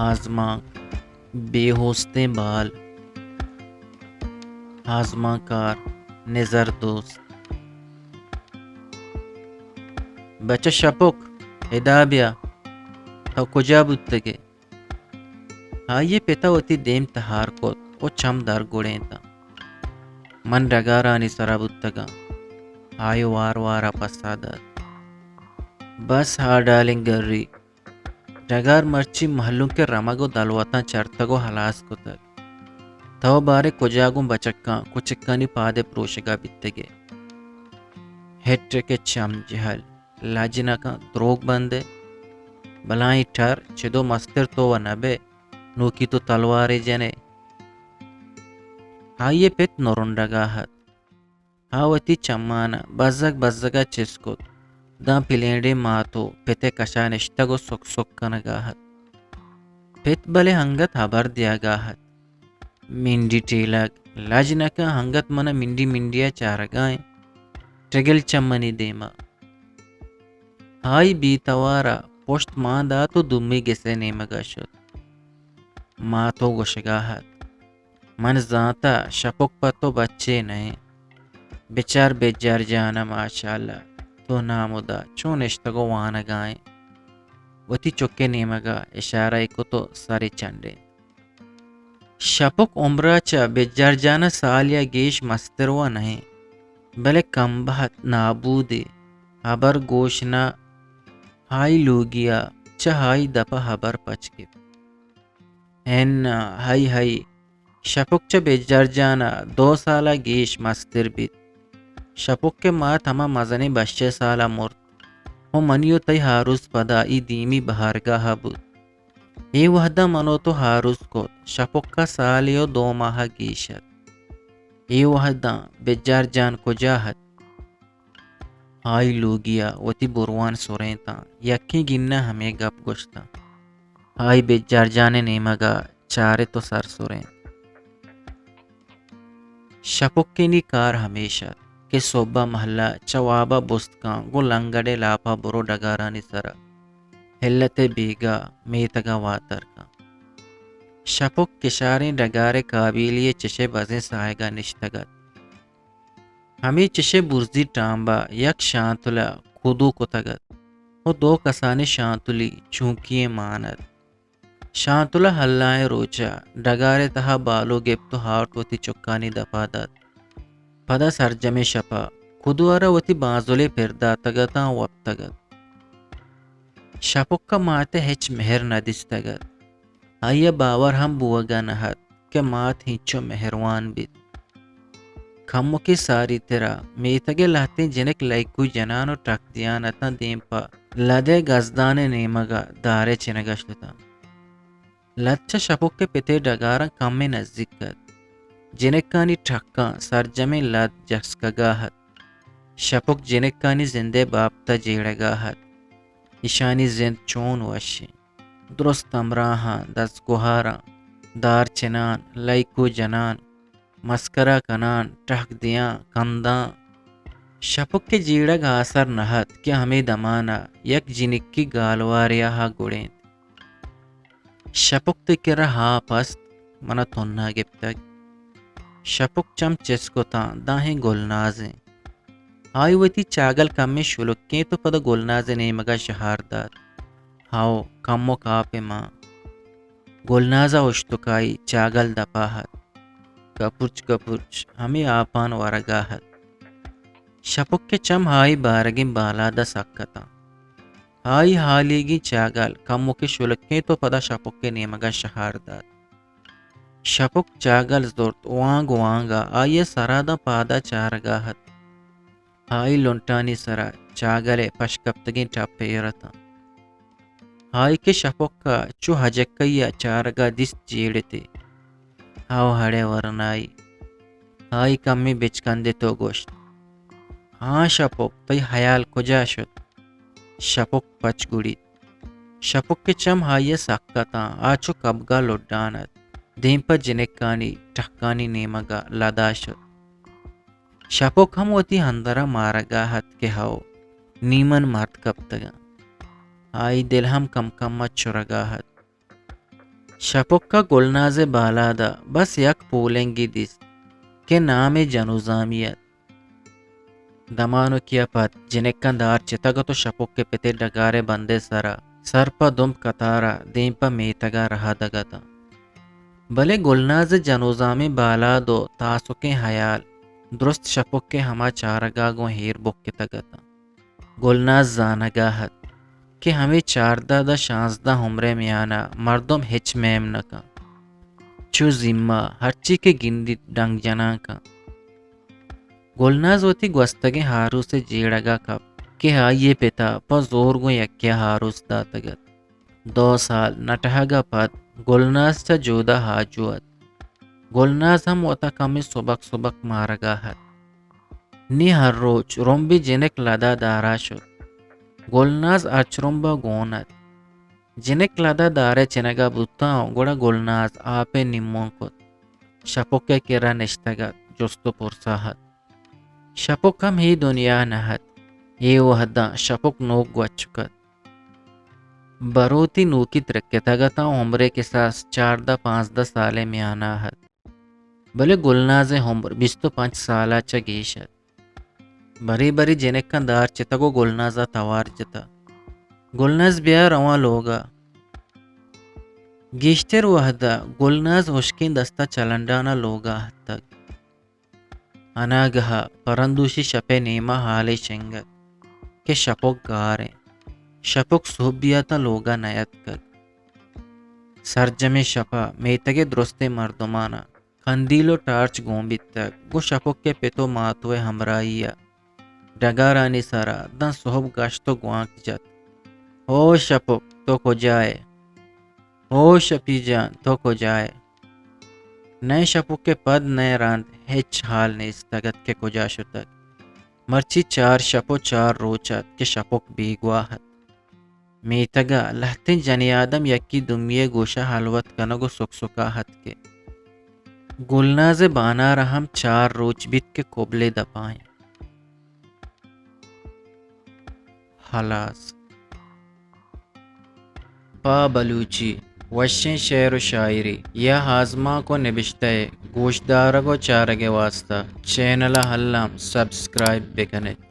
آزمانک، بے ہوستیں بال، آزمانکار، نظر دوست۔ بچہ شپک، ادا بیا، تو کجا بوتگے؟ آئی ءِ پت ءَ وتی دیم تہار کت ءُ چم در گڑینت۔ من ڈگارانی سرا بوتگاں۔ آئی ءَ وار وار ءَ پسہ دات۔ بس ہا ڈالنگ گری، ڈگار مرچی مہلونک ءِ رمگ ءُ دلوتاں چرتگ ءُ ہلاس کتگ۔ تو باریں کجا گوں بچکاں کچکانی پاد ءِ پروشگ ءَ بیتگ ئے؟ ہیٹرک ءِ چم جہل، لج نہ کن، دروگ بند ئے۔ بلاہیں ٹر، چدو مستر تو و نہ بئے، نوکی تو تلوارے جن ئے۔ آئی ءِ پت نرنڈگ ءَ ات۔ آ وتی چماں بزگ بزگ ءَ چست کت۔ داں پلینڈیں مات ءُ پت ءِ کش ءَ نشتگ ءُ سک سک کنگ ءَ ات۔ پت بلے انگت ہبر دیگ ءَ ات۔ منڈی ٹیلگ، لج نہ کن، انگت من ءَ منڈی منڈی ءَ چارگ ءَ ایں۔ ٹگل چہ منی دیم ءَ۔ آئی بے توار ءَ پشت مان دات ءُ دومی گس ءِ نیمگ ءَ شت۔ مات ءَ گوشگ ءَ ات، من زانت ءَ شپک پہ تو بچے نہ اِنت۔ بچار بجار جان ءَ، ماشاءاللہ، تو نامدا چون نشتگ ءُ وانگ ءَ اِنت۔ وتی چک ءِ نیمگ ءَ اشارہ ئے کت ءُ سر ئے چنڈینت۔ شپک عمر ءَ چہ بجار جان ءَ سال یا گیش مستر وَ نہ اِنت، بلے کم بہت نابودے، ہبر گوش نہ۔ آئی لوگی ءَ چہ آئی دپ ءَ ہبر پچ گپت۔ ہن، ہئی ہئی، شپک چہ بجار جان ءَ دو سال ءَ گیش مستر بیت۔ شپک ءِ مات ہما مزنیں بش ءِ سال ءَ مرت ءُ منی ءُ تئی ہاروز پدا اے دیمی بہارگاہ ءَ بوت۔ اے وہد ءَ من ءُ تو ہاروز کت، شپک ءَ سالے ءُ دو ماہ ءَ گیش ات۔ اے وہد ءَ بجار جان کجا ات؟ آئی لوگی ءَ وتی بروان سرینتاں، یکیں گینہ ءَ ہمے گپ گوشتاں۔ آئی بجار جان ءِ نیمگ ءَ چارت ءُ سر سرینت۔ شپکینی کار ہمیش ات کہ سہب ءَ مہلہ چہ واب ءَ بست کن، گوں لنگڑ ءِ لاپ ءَ برو ڈگارانی سر ءَ ہلت ءِ بیگاہ میتگ ءَ واتر کن۔ شپک کشاریں ڈگار ءِ کابیلی ءِ چش ءِ بزیں ساہگ ءَ نشتگ ات۔ ہمے چش ءِ برزی ٹامب ءَ یک شانتل ءَ کدو کتگ ات ءُ دو کسانیں شانتلی چونکی ئیں مان ات۔ شانتل ءَ ہلائیں روچ ءَ ڈگار ءِ تہا بالو گپت ءُ ہارت وتی چکانی دپ ءَ دات۔ پدا سرجمیں شپ ءَ کدو ءَ را وتی بانزلے پر داتگ اتاں ءُ وپتگ ات۔ شپک ءَ مات ءِ ہچ مہر نہ دیستگ ات۔ آئی ءَ باور ہم بوگ ءَ نہ ات کہ مات ہنچو مہروان بیت۔ کمکے ساری تر ءَ میتگ ءِ لہتیں جنک لیکو جنان ءُ ٹک دیان اتاں دیم پہ لد ءِ گزدان ءِ نیمگ ءَ دار ءِ چنگ ءَ شتاں۔ لد چہ شپک ءِ پت ءِ ڈگاراں کمے نزیک ات۔ جنکانی ٹکاں سرجمیں لد جسکگ ءَ ات۔ شپک جنکانی زند ءِ بابت ءَ جیڑگ ءَ ات۔ ایشانی زند چون وش اِنت۔ درست ہمراہاں، دزگوہاراں، دار چنان، لیکو جنان، مسکرا کنان، ٹہک دیان، کندان۔ شپک ءِ جیڑگ آسر نہ ات کہ ہمے دمان ءَ یک جنکی گالوارے ءَ گڑینت۔ شپک، تئی کرا آپ است؟ من ءَ تہنا گپتگ۔ شپک چم چست کتاں، داں اے گلناز اِنت۔ آئی وتی چاگل کمے شلکینت ءُ پدا گلناز ءِ نیمگ ءَ شہار دات۔ ہئو، کمک آپ ءَ مان۔ گلناز ءَ اوشتوک، آئی چاگل دپ ءَ ات۔ کپرچ کپرچ ہمے آپان ورگ ءَ ات۔ شپک ءِ چم آئی بارگیں بالاد ءَ سک اتاں۔ آئی ہالیگیں چاگل کمکے شلکینت ءُ پدا شپک ءِ نیمگ ءَ شہار دات۔ شپک چاگل زرت، وانگ وانگ ءَ آئی ءِ سر ءَ داں پاد ءَ چارگ ءَ ات۔ آئی لنٹانی سر ءَ چاگل ءِ پشکپتگیں ٹپ ایر اتاں۔ آئی کہ شپک ءَ چو ہجکئی ءَ چارگ ءَ دیست، جیڑت ئے۔ ہئو، ہڑے ورنائی۔ آئی کمے بچکندت ءُ گوشت، ہاں شپک، تئی ہیال کجا شت؟ شپک پچ گڑیت۔ شپک ءِ چم آئی ءَ سک اتاں، آ چو کبگ ءَ لڈان ات۔ دیم پہ جنکانی ٹہکانی نیمگ ءَ لد ءَ شت۔ شپک ہم وتی اندر ءَ مارگ ءَ ات کہ ہئو، نی من مرد کپتگاں۔ آئی دل ہم کم کم ءَ چرگ ءَ ات۔ شپک ءَ گلناز ءِ بالاد ءَ بس یک پولنگے دیست کہ نام ئے جنوزامی اَت۔ دمانکے ءَ پد جنکاں دار چتگ اَت ءُ شپک ءِ پت ءِ ڈگار ءِ بند ءِ سرا سر پہ دمب کتار ءَ دیم پہ میتگ ءَ رہادگ اَتاں۔ بلے گلناز ءِ جنوزامیں بالاد ءُ تاسکیں ہیال درست شپک ءِ ہما چارگ ءَ گوں ایر بکتگ اَتاں۔ گلناز زانگ ءَ اَت کہ ہمے چاردہ داں شانزدہ عمر ءِ میان ءَ مردم ہچ میم نہ کنت۔ چو زیما ہرچی کہ گندیت ڈنگ جنان کنت۔ گلناز وتی گوستگیں ہاروس ءِ جیڑگ ءَ کپت کہ آئی ءِ پت ءَ پہ زور گوں یکے ءَ ہاروس داتگ اَت۔ دو سال نہ ٹہگ ءَ پد گلناز چہ جودا آجو اَت۔ گلناز ہم وتا کمے سبک سبک مارگ ءَ اَت۔ نی ہر روچ رمبے جنک لدا دارا شت۔ گلناز ہرچ رمب ءَ گون اَت۔ جنک لدا دار ءِ چنگ ءَ بوتاں، گڑا گلناز آپ ءِ نیمون کت۔ شپک ءِ کرا نشتگ اَت، جست ءُ پرس ءَ اَت۔ شپک ہم اے دنیا ءَ نہ اَت۔ اے وہداں شپک نوک گوچک اَت۔ بروتی نوکی ترکتگ اَتاں، عمر ءِ کساس چاردہ پانزدہ سال ءِ میان ءَ اَت۔ بلے گلناز ءِ عمر بیست ءُ پنچ سال ءَ چہ گیش اَت۔ برے برے جنکاں دار چتگ ءُ گلناز ءَ توار جتگ، گلناز بیا رواں لوگ ءَ۔ گیشتر وہد ءَ گلناز ہشکیں دست ءَ چلنڈان ءَ لوگ ءَ اَتک۔ اناگہ ءَ پرندوشی شپ ءِ نیم ءَ ہالے شنگ اَت کہ شپک گار اِنت۔ شپک سہب بیاتاں لوگ ءَ نیاتکگ۔ سرجمیں شپ ءَ میتگ ءِ درستیں مردماناں کندیل ءُ ٹارچ گون بیتگ، گوں شپک ءِ پت ءُ مات ءِ ہمراہی ءَ ڈگارانی سرا داں سہب گشت ءُ گوانک جت۔ او شپک، تو کجا ئے؟ او شپی جان، تو کجا ئے؟ نئے شپک ءِ پد نئے رند ہچ ہال نیستگ اَت کہ کجا شتگ۔ مرچی چار شپ ءُ چار روچ اَت کہ شپک بیگواہ اَت۔ میتگ ءَ لہتیں جنی آدم یکی دومی ءِ گوش ءَ ہلوت کنگ ءُ سک سک ءَ اَت کہ گلناز ءِ بانار ءَ ہم چار روچ بیت کہ کبلے دپ ءَ اِنت۔ ہلاس۔ پہ بلوچی وشیں شعر ءُ شاعری یا آزمانک ءُ نبشتہ ءِ گوشدارگ ءُ چارگ ءِ واستہ چینل ءَ الم سبسکرائب بہ کن ات۔